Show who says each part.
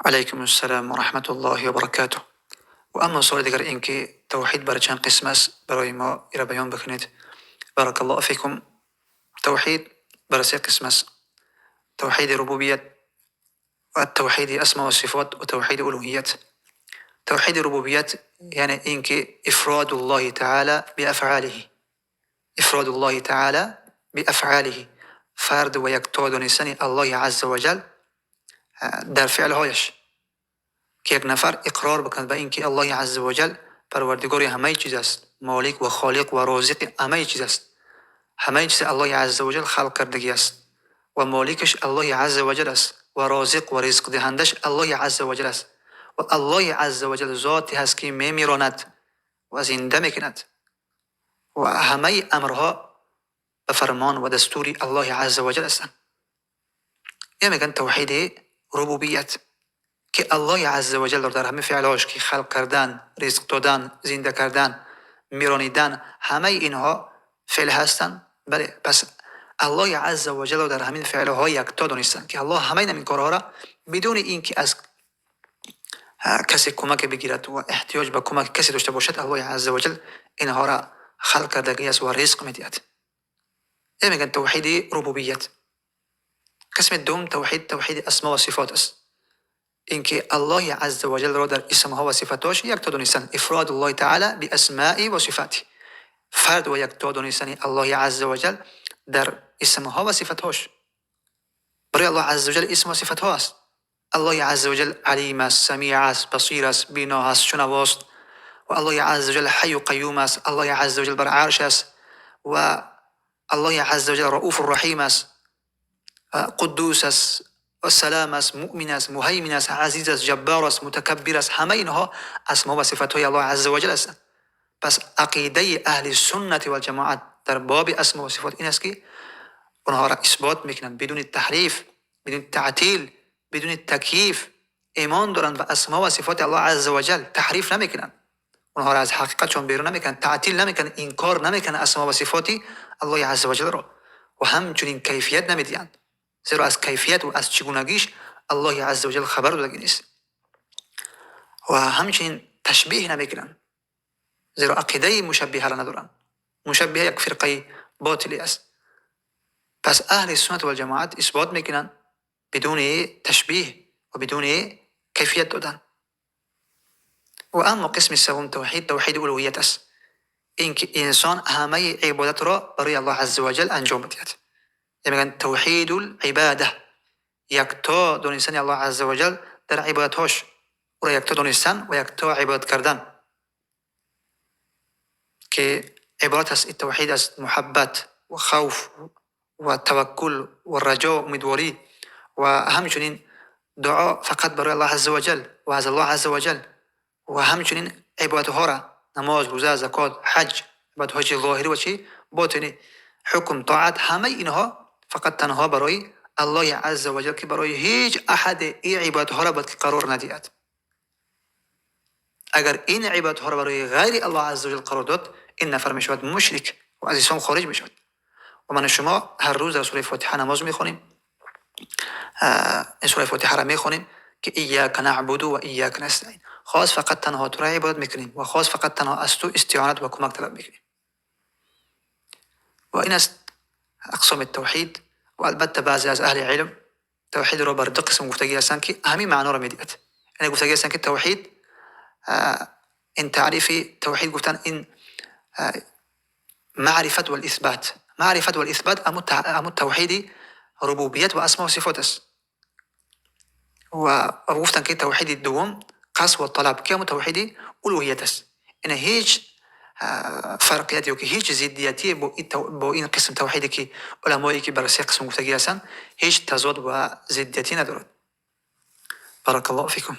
Speaker 1: علیکم السلام و رحمة الله و برکاته. و اما سوال دیگر اینکه توحید برای چند قسم است، برای ما ایرا بیان بکنید. بارک الله فیکم. توحید برای سه قسم است: توحید ربوبیت و توحید اسماء و صفات و توحید الوهیت. توحید ربوبیت یعنی اینکه افراد الله تعالی بافعاله، افراد الله تعالی بافعاله، فرد و یکتا دانستن الله عز وجل در فعلهایش، که یک نفر اقرار بکند به اینکه الله عز وجل پروردگار همه چیز است، مالک و خالق و رازق همه چیز است، همه چیز الله عز وجل خلق کردگی است و مالکش الله عز وجل است و رازق و رزق دهندش الله عز وجل است و الله عز وجل ذاتی هست که میمیراند و زنده میکند و همه امرها به فرمان و دستور الله عز وجل هستند. یه میگن توحید ربوبیت که الله عز وجل در همه فعلهاش که خلق کردن، رزق دادن، زنده کردن، میرانیدن، همه اینها فعل هستند. بله، پس الله عز وجل در همین فعلها یکتا دانستن که الله همه این کارها را بدون اینکه از کسی کمک بگیرد و احتیاج به کمک کسی داشته باشد، الله عز وجل اینها را خلق کردگی است و رزق میدهد. این میگن توحید ربوبیت. قسم دوم توحید، توحید اسما و صفات است. اینکه الله عز وجل را در اسمها و صفاتش یکتا دانستن، افراد الله تعالی باسماء و صفاته، فرد و یکتا دانستن الله عز وجل در اسمها و صفاتش. برای الله عز وجل اسم و صفات ها است. الله عز وجل علیم است، سمیع است، بصیر است، بینا است، شنواست و الله عز وجل حی و قیوم است. الله عز وجل بر عرش است و الله عز وجل رؤوف الرحیم است، قدوس است و سلام است، مؤمن است، مهیمن است، عزیز است، جبار است، متکبر است. همه اینها اسما و صفات های الله عز وجل هستند. پس عقیده اهل سنت و جماعت در باب اسما و صفات این است که اونها را اثبات میکنند بدون تحریف، بدون تعطیل، بدون تکییف. ایمان دارند به اسما و صفات الله عز وجل، تحریف نمیکنند، اونها را از حقیقتشون بیرون نمیکنند، تعطیل نمیکنند، انکار نمیکنند اسما و صفات الله عز وجل را و همچنین کیفیت نمیدهند، زیرا از کیفیت و از چگونگیش الله عز وجل خبر دادگی نیست و همچنین تشبیه نمیکنند، زیرا عقیده مشبهه را ندارند. مشبهه یک فرقه باطلی است. پس اهل سنت و جماعت اثبات میکنند بدون تشبیه و بدون کیفیت دادن. و اما قسم سوم توحید، توحید الوهیت است. اینکه انسان همه عبادت را برای الله عز وجل انجام بدهد. یعنی میگن توحید العباده، یکتا دانستن الله عز وجل در عبادتهاش، او را یکتا دانستن و یکتا عبادت کردن که عبارت است توحید از محبت و خوف و توکل و رجا و امیدواری و همچنین دعا فقط برای الله عز وجل و از الله عز وجل و همچنین عبادت ها را، نماز، روزه، زکات، حج، عبادت های ظاهری و چی باطنی، حکم، طاعت، همه اینها فقط تنها برای الله عز وجل که برای هیچ احد این عبادت ها را باید قرار ندهد. اگر این عبادت ها را برای غیر الله عز وجل قرار داد، این نفر میشود مشرک و از اسلام خارج میشود. و من شما هر روز در سوره فاتحه نماز میخوانیم، این سوره فاتحه را میخوانیم که ایاک نعبد و ایاک نستعین، خاص فقط تنها تو را عبادت میکنیم و خاص فقط تنها از تو استعانت و کمک طلب میکنیم. و این است اقسام توحید. و البته بعضی از اهل علم توحید را بر دو قسم گفتگی هستند که همین معنا را میدهد. یعنی گفتگی هستند که توحید، این تعریف توحید گفتن این معرفت و الاثبات، معرفت و الاثبات امو توحید ربوبیت و اسما و صفات است. و گفتن که توحید دوم قصد و طلب که امو توحید الوهیت است. این هیچ فرقیتی و که هیچ ضدیتی با این قسم توحیدی که علمایی که بر سه قسم گفتگی هستند هیچ تضاد و ضدیتی ندارد. بارک الله فیکم.